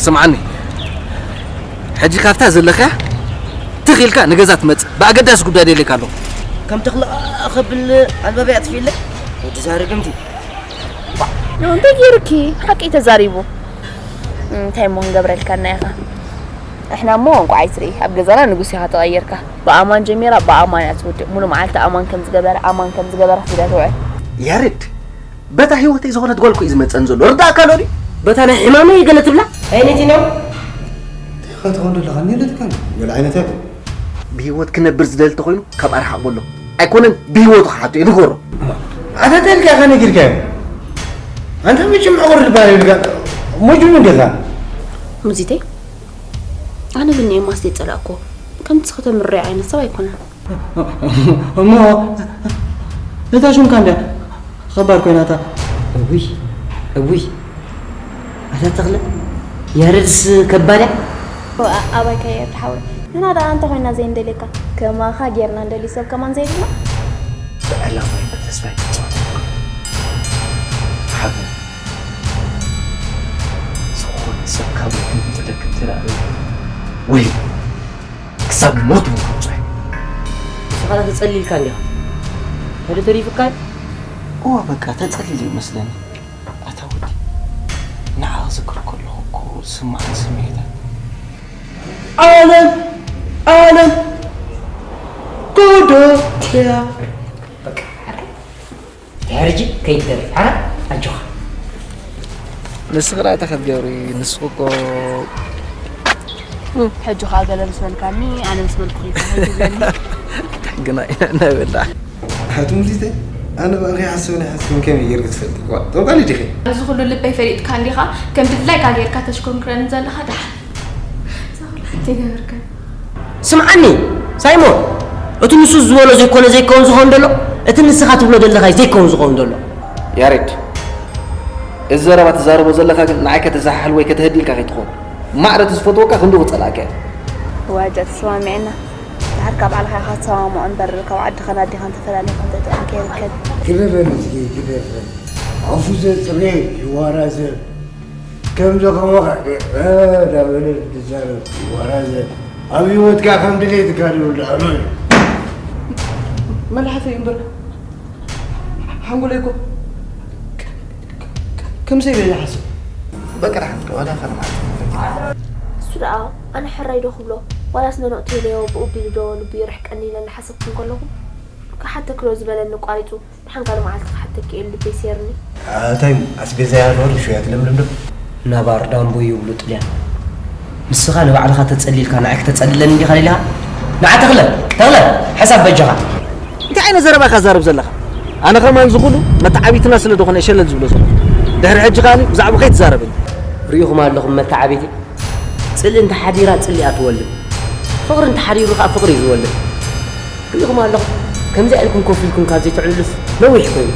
ስምዓኒ፣ ሕጂ ካብታ ዘለኻያ ትኽ ኢልካ ንገዛ ትመጽእ። ብኣገዳሲ ጉዳይ ደልየካ ኣለኹ። ከም ተኽለ ከብል ኣልባበይ ኣጥፊእለ። ወዲ ዛረግምቲ። እንታይ ገይሩኪ? ሓቂ ተዛሪቡ። እንታይ እሞ ክንገብረልካ እና ኢኻ? ንሕና እሞ እንቋዕ ኣይትርኢ፣ ኣብ ገዛና ንጉስ ኢኻ ተቐይርካ። ብኣማን ጀሚራ ብኣማን እያ ትውድእ። ሙሉ መዓልቲ ኣማን ከም ዝገበረ፣ ኣማን ከም ዝገበረ ክትብላ ትውዕል። ያሬድ፣ በታ ህይወተይ ዝኾነት ጓል እኮ እዩ ዝመጸኒ ዘሎ። ርዳእካ ኣሎ ድዩ? በታ ናይ ሕማመይ ገለ ትብላ? ኣይነቲ ነው። እንታይ ኢኻ ትኸውን ዘለኻ? እኔ ለትካ ነው። ገለ ዓይነት ያኮ። ብህይወት ክነብር ዝደሊ እንተኾይኑ ካብ ኣርሓቕ በሎ። ኣይኮነን ብህይወቱ ክሓቶ እዩ፣ ንገሮ። ኣታ እንታይ ኢልካ ኢኻ ነጊርካዮ? ኣንታ መቸም ዕቑር ዝበሃል ኢልካ መጅኑን ዲኻ? ሙዚተይ፣ ኣነ ብኒኤ ማስተ ይጸላእኮ። ከምቲ ከተምርዮ ዓይነት ሰብ ኣይኮነን። እሞ ነታ ሽምካ እንድያ ኸባድ ኮይናታ። እውይ፣ እውይ፣ ኣታ ተኽለ፣ ያረድስ ከባድ እያ። ኦ፣ ኣ-፣ ኣባይ ከየርድ ሓወይ፣ ንሕና ደኣ እንተ ኮይና ዘይንደልየካ፣ ከማኻ ጌርና ንደሊ ሰብ ከማን ዘይብልና። ብዕላማ እየ ተስፋ ይቆርጽ። ሓበን፣ ዝኾነ ሰብ ካብ ልቢ ይጥለቅ እንተ ደኣ ወይ ክሳብ ሞት ምቁጽ። ንስኻ ተጸሊልካ እንዲኻ። ሓደ ተሪፍካ? እዋ በቃ ተጸሊለ ይመስለኒ። ኣታ ወዲ፣ ንዓ ክዝክር ከለኹ እኮ ዝስምዓኒ ስምዒታት። ዓለም፣ ዓለም፣ ጎዶልያ። በቃ፣ ድሕርጂ ከይትደርፍ፣ ሓራ ኣጆኻ። ንስኺ ደኣ እንታይ ክትገብሪ? ንስኺ እኮ ሕጂ ኸኣ ገለ ምስ በልካኒ፣ ኣነ ምስ በልኩኺ ኢልካ ከይትብለኒ። ግና ኢና ነብላ። ኣቲ ሙዚተ፣ ኣነ ብኣኺ ሓስብን ኣይሓስብን ከመይ ጌርኪ ትፈልጢ? ዋ፣ ጠንቋሊ ዲኺ? እዚ ኩሉ ልበይ ፈሊጥካ እንዲኻ፣ ከም ድላይካ ጌርካ ተሽኮርምክረኒ ዘለኻ ደሓን። እዛ ኩላ ሓንቲ ይገበርከ። ስምዓኒ ሳይሞን፣ እቲ ንሱ ዝበሎ ዘይኮነ ዘይከውን ዝኸውን ዘሎ፣ እቲ ንስኻ ትብሎ ዘለኻ እዩ ዘይከውን ዝኸውን ዘሎ። ያሬድ፣ እዚ ዘረባ ትዛረቦ ዘለኻ ግን ንዓይ ከተዘሓሕል ወይ ከተህዲ ኢልካ ከይትኸውን። ማዕረ እቲ ዝፈትወካ ክንዱ ክጸልኣካ እየ። ዋጃ ተሰማሚዕና። ድሓር ካብ ባዕልኻ ኢኻ ትሰማምዖ እምበር ካብ ዓድኻን ኣዴኻን ተፈላሊኻ ተጠቒምካ ይርከብ። ግደፈን እስኪ ግደፈን። ኣፉ ዘጽሬ ይዋራዘብ። ከምዚ ከማኻ እንዳበለ ዝዛረብ ይዋራዘብ። ኣብ ህይወትካ ከም ድሌትካ ድብል ኣሎ እዩ። መልሓሰይ እምበር ሓንጎለይ እኮ ከም ሰይበ ይሓስብ። በቃ ደሓን ዋላ ካልእ ማለት እዩ። እሱ ደኣ ኣነ ሕራይ ዶ ክብሎ? ዋላስ ነኖእ ቴሌዮ ብኡ ቢሉ ዶ ልቡ ይርሕቀኒ ኢለ እናሓሰብኩ እንከለኹ፣ ክሓተኪ ዶ ዝበለኒ ቋሪጹ፣ ደሓን ካልእ መዓልቲ ክሓተኪ ኢሉ ልበይ ሴርኒ። ኣታይ ኣስቤዛ ያለውን ሽያት ለምለም ዶ? ነባር ዳምቦ ይብሉ ጥልያን። ንስኻ ንባዕልኻ ተጸሊልካ ንዓይ ክተጸልለኒ እንዲኻ ደሊኻ? ንዓ ተኽለ፣ ተኽለ፣ ሕሳብ በጃኻ። እንታይ ዓይነት ዘረባ ኢኻ ትዛረብ ዘለኻ? ኣነ ከማን ዝኹሉ መተዓቢትና ስለ ዝኾነ እየ ሸለል ዝብሎ ዘለኹ። ድሕሪ ሕጂ ከኣ ብዛዕባ ከይትዛረበኒ። ርኢኹም ኣለኹም መተዓቢቲ? ጽልኢ እንተ ሓዲራ ጽልኢ እያ ትወልድ። ፍቕሪ እንተ ሓዲሩ ከኣ ፍቕሪ እዩ ዝወልድ። ርኢኹም ኣለኹም? ከምዚኣ ኢልኩም ኮፍ ኢልኩም ካብ ዘይትዕልሉስ ነዊሕ ኮይኑ።